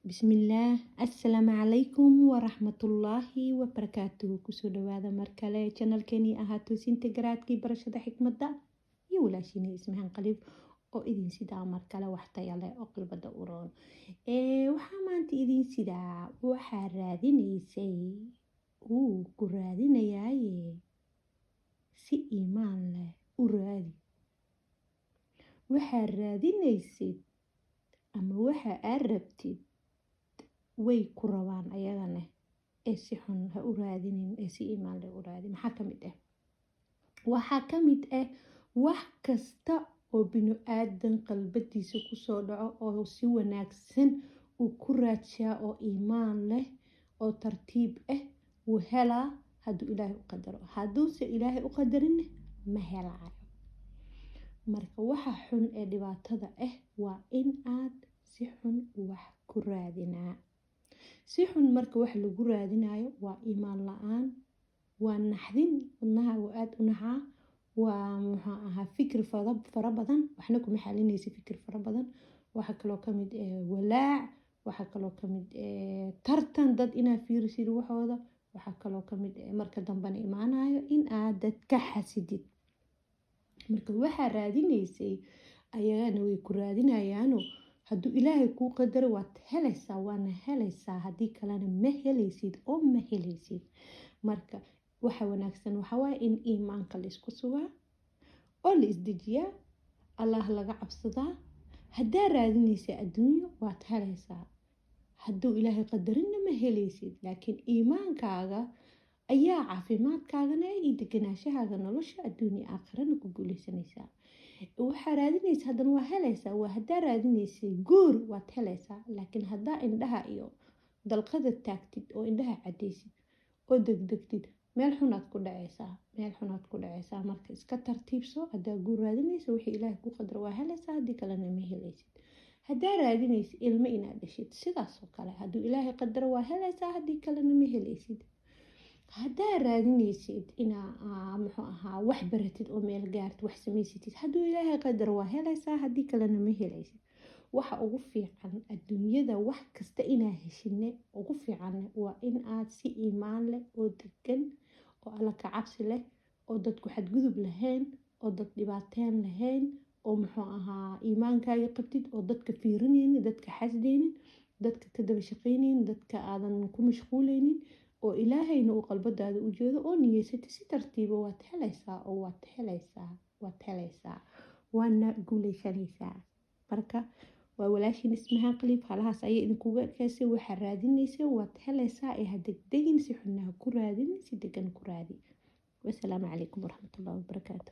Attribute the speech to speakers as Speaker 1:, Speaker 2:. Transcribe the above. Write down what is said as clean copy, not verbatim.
Speaker 1: Bismillaah, assalaamu calaykum waraxmatullaahi wabarakaatuhu. Kusoo dhawaada mar kale channelkeenii ahaa Toosinta Garaadkii, Barashada Xikmadda iyo walaashiina Ismahaan Qaliif oo idin sidaa mar kale wax taya leh oo qalbada u roon. Waxaa maanta idin sidaa: waxaa raadinaysay wuu ku raadinayaaye, si iimaan leh u raadi. Waxaa raadinaysid ama waxa aad rabtid way ku rabaan ayagana, ee si xun ha u raadinin, ee si iimaan leh u raadi. Maxaa kamid ah? Waxaa kamid ah wax kasta oo binu aadan qalbadiisa kusoo dhaco oo si wanaagsan uu ku raadshaa oo iimaan leh oo tartiib ah wuu helaa hadduu Ilaahay u qadaro. Hadduuse Ilaahay u qadarin, ma helaayo. Marka waxa xun ee dhibaatada ah waa in aad si xun wax ku raadinaa. Si xun marka wax lagu raadinayo waa iimaan la-aan, waa naxdin, wadnaha uu aada u naxaa, waa muxuu ahaa, fikir fara badan. Waxna kuma xalinaysa fikir fara badan. Waxaa kaloo kamid walaac, waxaa kaloo kamid tartan dad inaad fiirisid waxooda. Waxaa kaloo kamid marka dambena imaanayo in aad dad ka xasidid. Marka waxaa raadinaysay ayagana way ku raadinayaano, hadduu Ilaahay kuu qadaro waad helaysaa, waana helaysaa, haddii kalena ma helaysid oo ma helaysid. Marka waxa wanaagsan waxawaaye in iimaanka la isku sugaa oo la isdejiyaa, Allah laga cabsadaa. Haddaa raadinaysa adduunyo, waad helaysaa, hadduu Ilaahay qadarinna ma helaysid. Laakiin iimaankaaga ayaa caafimaadkaagana iyo deganaashahaaga nolosha adduunya aakhirana ku guuleysanaysaa. Waxaa raadinaysa haddana waa helaysaa. Waa haddaa raadinaysay guur, waad helaysaa. Laakiin haddaa indhaha iyo dalqada taagtid oo indhaha cadaysid oo degdegtid, meel xunaad ku dhacaysaa, meel xunaad ku dhacaysaa. Marka iska tartiibso. Haddaa guur raadinaysa, wixii Ilaahay ku qadaro waa helaysaa, haddii kalena ma helaysid. Haddaa raadinaysa ilmo inaad dhashid, sidaasoo kale, hadduu Ilaahay qadaro waa helaysaa, haddii kalena ma helaysid. Haddaa raadinaysid inaa, muxuu ahaa, wax baratid oo meel gaartid, wax samaysatid, hadduu Ilaahay qadaro waa helaysaa, haddii kalena ma helaysid. Waxa ugu fiican adduunyada, wax kasta inaa heshine ugu fiican, waa in aad si iimaan leh oo degan oo Alla ka cabsi leh oo dadku xadgudub lahayn oo dad dhibaateen lahayn oo, muxuu ahaa, iimaankaaga qabtid oo dadka fiirineynin, dadka xasdeynin, dadka ka daba shaqeyneynin, dadka aadan ku mashquuleynin, oo Ilaahayna uu qalbadaada u jeedo oo niyeysatay si tartiiba, waad helaysaa oo waad helaysaa, waad helaysaa, waana guuleysanaysaa. Marka waa walaashiin Ismahaan Qaliif, halahaas ayay idinkuga ekeysay. Waxaa raadinaysa waad helaysaa ee ha degdegin, si xunna ha ku raadinin, si degan ku raadi. Wasalaamu calaykum waraxmatullahi wabarakaatu.